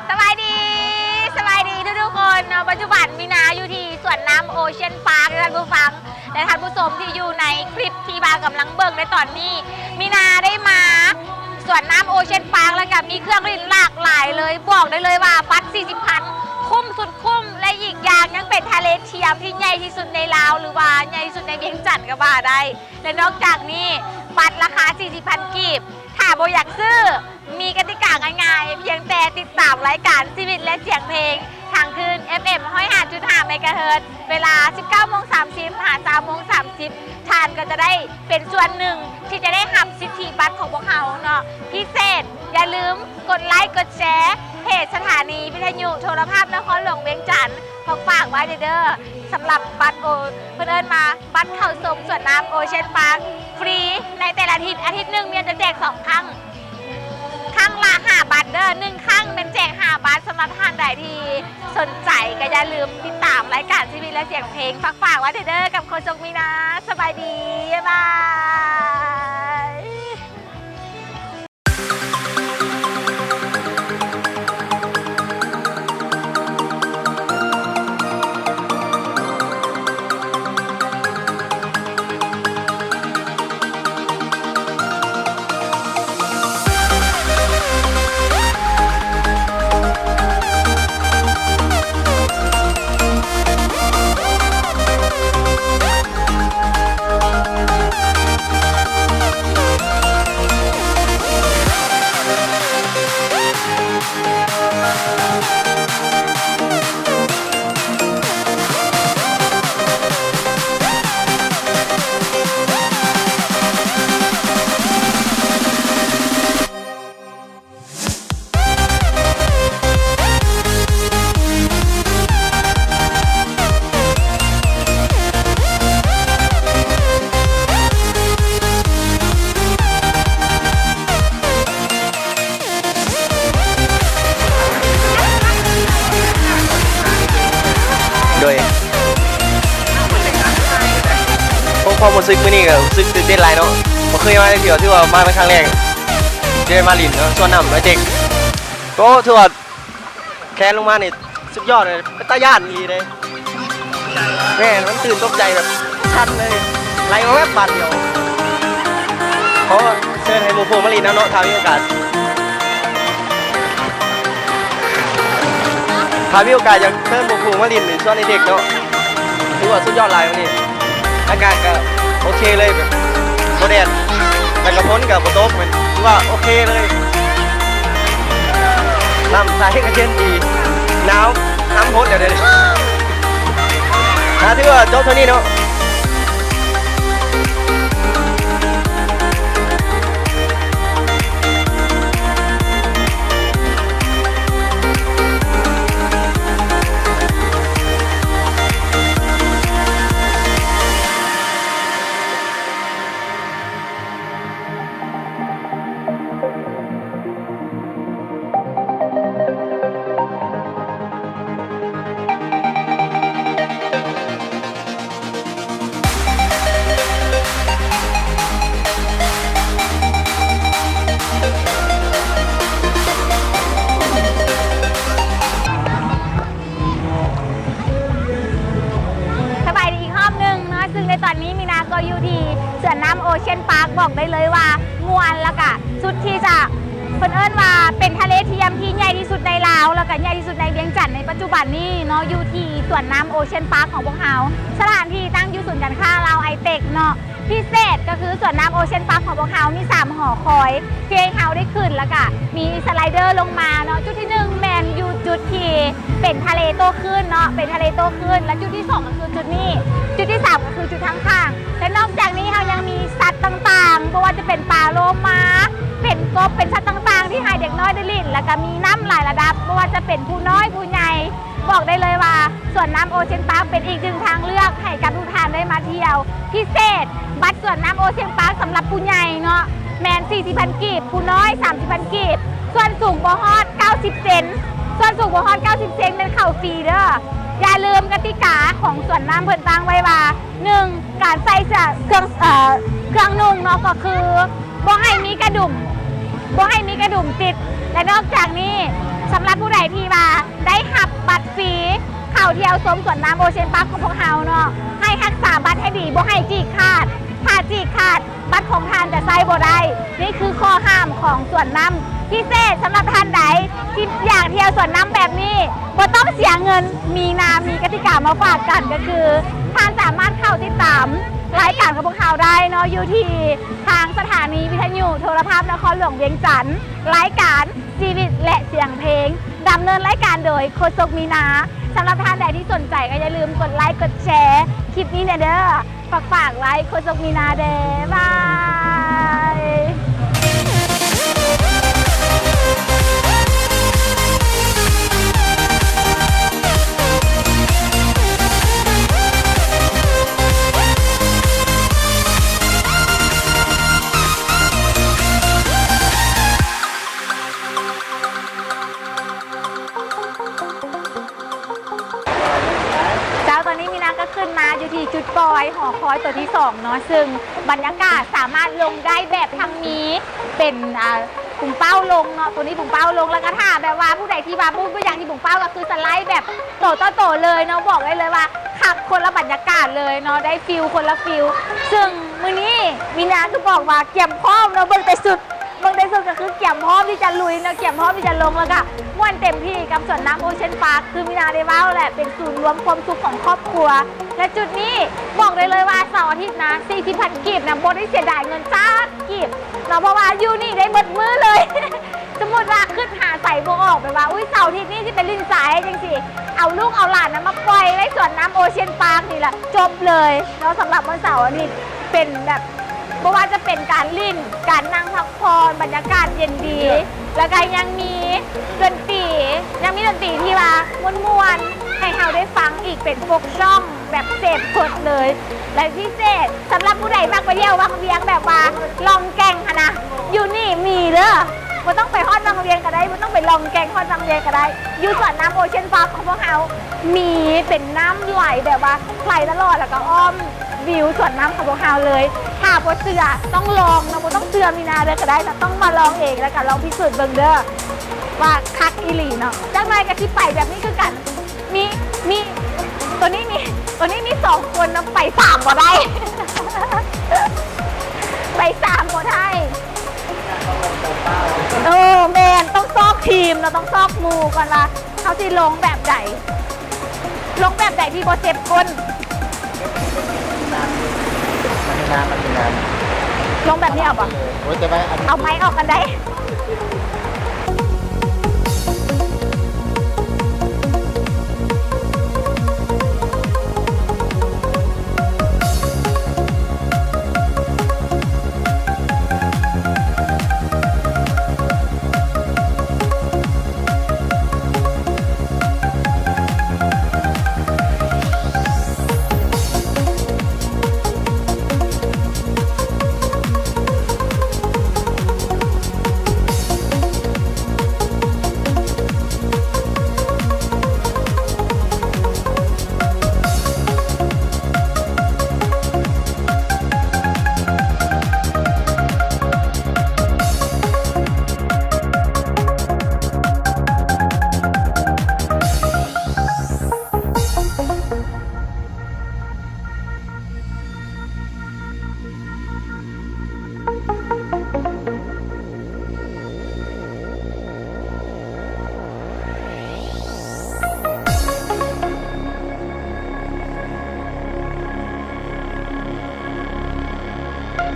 ສະບາຍດີ ສະບາຍດີທຸກໆຄົນເນາະ. ປັດຈຸບັນມີນາຢູ່ທີ່ສວນນ້ຳໂອເຊນປາກ ທ່ານຜູ້ຟັງ ແລະ ທ່ານຜູ້ຊົມທີ່ຢູ່ໃນຄລິບທີ່ວ່າກຳລັງເບິ່ງໃນຕອນນີ້. ມີນາໄດ້ມາສວນນ້ຳໂອເຊນປາກ ແລ້ວກໍມີເຄື່ອງຫຼິ້ນຫຼາກຫຼາຍເລີຍ. ບອກໄດ້ເລີຍວ່າບັດສີ່ສິບພັນ ຄຸ້ມສຸດຄຸ້ມ ແລະ ອີກຢ່າງຍັງເປັນທະເລທຽມທີ່ໃຫຍ່ທີ່ສຸດໃນລາວ ຫຼືວ່າໃຫຍ່ທີ່ສຸດໃນວຽງຈັນກໍວ່າໄດ້. ແລະ ນອກຈາກນີ້ ບັດລາຄາສີ່ສິບພັນກີບ ຖ້າບໍ່ຢາກຊື້ ມີກະຕິກາງ່າຍໆ ພຽງແຕ່ຕິດຕາມລາຍການຊີວິດ ແລະ ສຽງເພງ ທາງຄື້ນ ເອັຟເອັມ ຮ້ອຍຫ້າຈຸດຫ້າ ເມກາເຮີດ ເວລາ ສິບເກົ້າໂມງສາມສິບ ຫາ ຊາວໂມງສາມສິບ ທ່ານກໍຈະໄດ້ເປັນສ່ວນໜຶ່ງທີ່ຈະໄດ້ຮັບສິດທິບັດຂອງພວກເຮົາເນາະ ພິເສດ. ຢ່າລືມກົດໄລກົດແຊເພຈສະຖານີວິທະຍຸໂທລະພາບນະຄອນຫຼວງວຽງຈັນ ຝາກໄວ້ເດີ. ສຳລັບບັດໂອ ເພິ່ນເອີ້ນວ່າບັດເຂົ້າຊົມສວນນ້ຳໂອເຊນປາກ ຟຣີໃນແຕ່ລະອາທິດ. ອາທິດໜຶ່ງມີແຕ່ແຈກສອງຄັ້ງ ຄັ້ງລະຫ້າບາດເດີ. ໜຶ່ງຄັ້ງແມ່ນແຈກຫ້າບາດ. ສຳລັບທ່ານໃດທີ່ສົນໃຈກໍຢ່າລືມຕິດຕາມລາຍການຊີວິດ ແລະ ສຽງເພງ. ຝາກໄວ້ເດີກັບໂຄສົກມີນາ. ສະບາຍດີ ບາຍບາຍ. ໂດຍ ໂອ້ ຄວາມຮູ້ສຶກມື້ນີ້ກໍຮູ້ສຶກຕື່ນເຕັ້ນຫຼາຍເນາະ ບໍ່ເຄີຍມາຈັກເທື່ອ ຖືວ່າມາເປັນຄັ້ງແລກ ທີ່ໄດ້ມາຫຼິ້ນເນາະ ສວນນ້ຳນ້ອຍເຕັກ ກໍຖືວ່າ ແຄນລົງມານີ້ສຸດຍອດເລີຍ ເປັນຕາຢ້ານອີ່ຫຼີເດ້. ແມ່ນ ມັນຕື່ນຕົກໃຈແບບສັ່ນເລີຍ ໄຫຼມາແວບບາດດຽວ. ຂໍເຊີນໃຫ້ໝູ່ຄູ່ມາຫຼິ້ນນຳເນາະ ຖ້າມີໂອກາດ ຖ້າມີໂອກາດຢາກເຊີນໝູ່ຄູ່ມາຫຼິ້ນຢູ່ສວນເດັກເນາະ. ຖືວ່າສຸດຍອດຫຼາຍມື້ນີ້ ອາກາດກໍໂອເຄເລີຍ ແບບບໍ່ແດດ ແລ້ວກໍຝົນກໍບໍ່ຕົກ ແມ່ນຖືວ່າໂອເຄເລີຍ. ນ້ຳໃສກໍເຢັນດີ ໜາວ ນ້ຳຫົດແລ້ວເດ. ອ່າ ຖືວ່າຈົບເທົ່ານີ້ເນາະ. ສະບາຍດີອີກຮອບໜຶ່ງເນາະ ຊຶ່ງໃນຕອນນີ້ມີນາກໍຢູ່ທີ່ສວນນ້ຳໂອເຊນປາກ ບອກໄດ້ເລີຍວ່າມ່ວນ ແລ້ວກະສຸດທີ່ຈະ ເພິ່ນເອີ້ນວ່າເປັນທະເລທຽມທີ່ໃຫຍ່ທີ່ສຸດໃນລາວ ແລ້ວກະໃຫຍ່ທີ່ສຸດໃນວຽງຈັນໃນປັດຈຸບັນນີ້ເນາະ ຢູ່ທີ່ສວນນ້ຳໂອເຊນປາກຂອງພວກເຮົາ. ສະຖານທີ່ຕັ້ງຢູ່ສູນການຄ້າລາວໄອເຕັກເນາະ. ພິເສດກໍຄືສວນນ້ຳໂອເຊນປາກຂອງພວກເຮົາມີສາມຫໍຄອຍ ທີ່ໃຫ້ເຮົາໄດ້ຂຶ້ນ ແລ້ວກະມີສະໄລເດີລົງມາເນາະ. ຈຸດທີໜຶ່ງແມ່ນຢູ່ຈຸດທີ່ເປັນທະເລໂຕ້ຄື້ນເນາະ ເປັນທະເລໂຕ້ຄື້ນ ແລະ ຈຸດທີສອງກໍຄືຈຸດນີ້ ຈຸດທີສາມກໍຄືຈຸດທາງຂ້າງ. ແລະ ນອກຈາກນີ້ເຮົາຍັງມີສັດຕ່າງໆ ບໍ່ວ່າຈະເປັນປາໂລມາ ເປັນກົບ ເປັນສັດຕ່າງໆ ທີ່ໃຫ້ເດັກນ້ອຍໄດ້ຫຼິ້ນ ແລ້ວກະມີນ້ຳຫຼາຍລະດັບ ບໍ່ວ່າຈະເປັນຜູ້ນ້ອຍຜູ້ໃຫຍ່ ບອກໄດ້ເລີຍວ່າ ສວນນ້ຳໂອເຊນປາກເປັນອີກໜຶ່ງທາງເລືອກໃຫ້ກັບທຸກທ່ານໄດ້ມາທ່ຽວ. ພິເສດ ບັດສວນນ້ຳໂອເຊນປາກສຳລັບຜູ້ໃຫຍ່ເນາະ ແມ່ນສີ່ສິບພັນກີບ, ຜູ້ນ້ອຍສາມສິບພັນກີບ, ສ່ວນສູງບໍ່ຮອດເກົ້າສິບເຊັນ, ສ່ວນສູງບໍ່ຮອດເກົ້າສິບເຊັນ ແມ່ນເຂົ້າຟຣີເດີ້. ຢ່າລືມກະຕິກາຂອງສວນນ້ຳ ເພິ່ນຕັ້ງໄວ້ວ່າ ໜຶ່ງ ການໃສ່ເສື້ອ ເຄື່ອງ ເອີ ເຄື່ອງນຸ່ງເນາະ ກໍຄືບໍ່ໃຫ້ມີກະດຸມ ບໍ່ໃຫ້ມີກະດຸມຕິດ. ແລະ ນອກຈາກນີ້ ສຳລັບຜູ້ໃດທີ່ວ່າໄດ້ຮັບບັດຟຣີເຂົ້າທ່ຽວຊົມສວນນ້ຳໂອເຊນປາກຂອງພວກເຮົາເນາະ ໃຫ້ຮັກສາບັດໃຫ້ດີ ບໍ່ໃຫ້ຈີກຂາດ. ຖ້າຈີກຂາດ ບັດຂອງທ່ານຈະໃຊ້ບໍ່ໄດ້. ນີ້ຄືຂໍ້ຫ້າມຂອງສວນນ້ຳ. ພິເສດສຳລັບທ່ານໃດທີ່ຢາກທ່ຽວສວນນ້ຳແບບນີ້ ບໍ່ຕ້ອງເສຍເງິນ. ມີນາ ມີກະຕິກາມາຝາກກັນ ກໍຄືທ່ານສາມາດເຂົ້າຕິດຕາມລາຍການຂອງພວກເຮົາໄດ້ເນາະ ຢູ່ທີ່ທາງສະຖານີວິທະຍຸໂທລະພາບນະຄອນຫຼວງວຽງຈັນ, ລາຍການຊີວິດ ແລະ ສຽງເພງ, ດຳເນີນລາຍການໂດຍໂຄສົກມີນາ. ສຳລັບທ່ານໃດທີ່ສົນໃຈກໍຢ່າລືມກົດໄລກົດແຊຄລິບນີ້ແດ່ເດີ້. ຝາກ ຝາກໄວ້ ໂຄສົກມີນາແດ່ ບາຍ. ເຈົ້າ ຕອນນີ້ມີນາກໍຂຶ້ນມາຢູ່ທີ່ຈຸດປ່ອຍຫໍຄອຍຕົວທີສອງເນາະ ຊຶ່ງບັນຍາກາດສາມາດລົງໄດ້ແບບທັງມີເປັນ ອ່າ ປຸງເປົ້າລົງເນາະ ຕົວນີ້ປຸງເປົ້າລົງ ແລ້ວກໍຖ້າແບບວ່າຜູ້ໃດທີ່ວ່າບໍ່ ບໍ່ຢາກມີປຸງເປົ້າ ກໍຄືສະໄລແບບໂຕຕໍ່ໂຕເລີຍເນາະ. ບອກໄດ້ເລີຍວ່າຄັກຄົນລະບັນຍາກາດເລີຍເນາະ ໄດ້ຟີລຄົນລະຟີລ. ຊຶ່ງມື້ນີ້ມີນາຄືບອກວ່າກຽມພ້ອມເນາະ ເບິ່ງແຕ່ຊຸດ ເບິ່ງແຕ່ຊຸດກໍຄືກຽມພ້ອມທີ່ຈະລຸຍເນາະ ກຽມພ້ອມທີ່ຈະລົງ ແລ້ວກະມ່ວນເຕັມທີ່ກັບສວນນ້ຳໂອເຊນປາກ. ຄືມີນາໄດ້ເວົ້າແຫຼະ ເປັນສູນລວມຄວາມສຸກຂອງຄອບຄົວ ແລະ ຈຸດນີ້ບອກໄດ້ເລີຍວ່າເສົາອາທິດນະ ສີ່ສິບພັນກີບນະ ບໍ່ໄດ້ເສຍດາຍເງິນຈັກກີບເນາະ ເພາະວ່າຢູ່ນີ້ໄດ້ເບິດມື້ເລີຍ. ສົມມຸດວ່າຄິດຫາໃສບໍ່ອອກ ແບບວ່າ ອຸ້ຍ ເສົາອາທິດນີ້ຊິໄປຫຼິ້ນໃສ ຈັ່ງຊີ້ ເອົາລູກເອົາຫຼານນະມາປ່ອຍໄວ້ສວນນ້ຳໂອເຊນປາກນີ້ລະ ຈົບເລີຍເນາະ. ສຳລັບວັນເສົາອາທິດ ເປັນແບບ ບໍ່ວ່າຈະເປັນການຫຼິ້ນ ການນັ່ງພັກຜ່ອນ ບັນຍາກາດເຢັນດີ ແລ້ວກະຍັງມີດົນຕີ ຍັງມີດົນຕີທີ່ວ່າມ່ວນໆ ໃຫ້ເຮົາໄດ້ຟັງອີກ ເປັນຟົກຊອງແບບເສບສົດເລີຍ. ແລະ ພິເສດສຳລັບຜູ້ໃດມັກໄປທ່ຽວວັງວຽງ ແບບວ່າລ່ອງແກ່ງຫັ້ນນະ ຢູ່ນີ້ມີເດີ້ ບໍ່ຕ້ອງໄປຮອດວັງວຽງກໍໄດ້ ບໍ່ຕ້ອງໄປລ່ອງແກ່ງຮອດວັງວຽງກໍໄດ້. ຢູ່ສວນນ້ຳໂອເຊນປາກຂອງພວກເຮົາ ມີເປັນນ້ຳໄຫຼແບບວ່າໄຫຼຕະຫຼອດ ແລ້ວກໍອ້ອມວິວສວນນ້ຳຂອງພວກເຮົາເລີຍ. ຖ້າບໍ່ເຊື່ອຕ້ອງລອງເນາະ ບໍ່ຕ້ອງເຊື່ອມີນາເດີກໍໄດ້ເນາະ ຕ້ອງມາລອງເອງ ແລ້ວກໍລອງພິສູດເບິ່ງເດີວ່າຄັກອີ່ຫຼີເນາະ. ຈັກໜ່ອຍກໍຊິໄປແບບນີ້ຄືກັນ ມີ ມີ ຕົວນີ້ມີ ຕົວນີ້ມີສອງຄົນນະ ໄປສາມບໍ່ໄດ້ ໄປສາມບໍ່ໄດ້. ເອີ ແມ່ນ ຕ້ອງຊອກທີມເນາະ ຕ້ອງຊອກໝູ່ກ່ອນວ່າ ເຮົາຊິລົງແບບໃດ ລົງແບບໃດທີ່ບໍ່ເຈັບກົ້ນ ມັນມີນ້ຳ ມັນມີນ້ຳ ລົງແບບນີ້ເອົາບໍ່? ໂອ້ຍ ແຕ່ວ່າອັນ ເອົາໄມ້ອອກກັນໄດ້.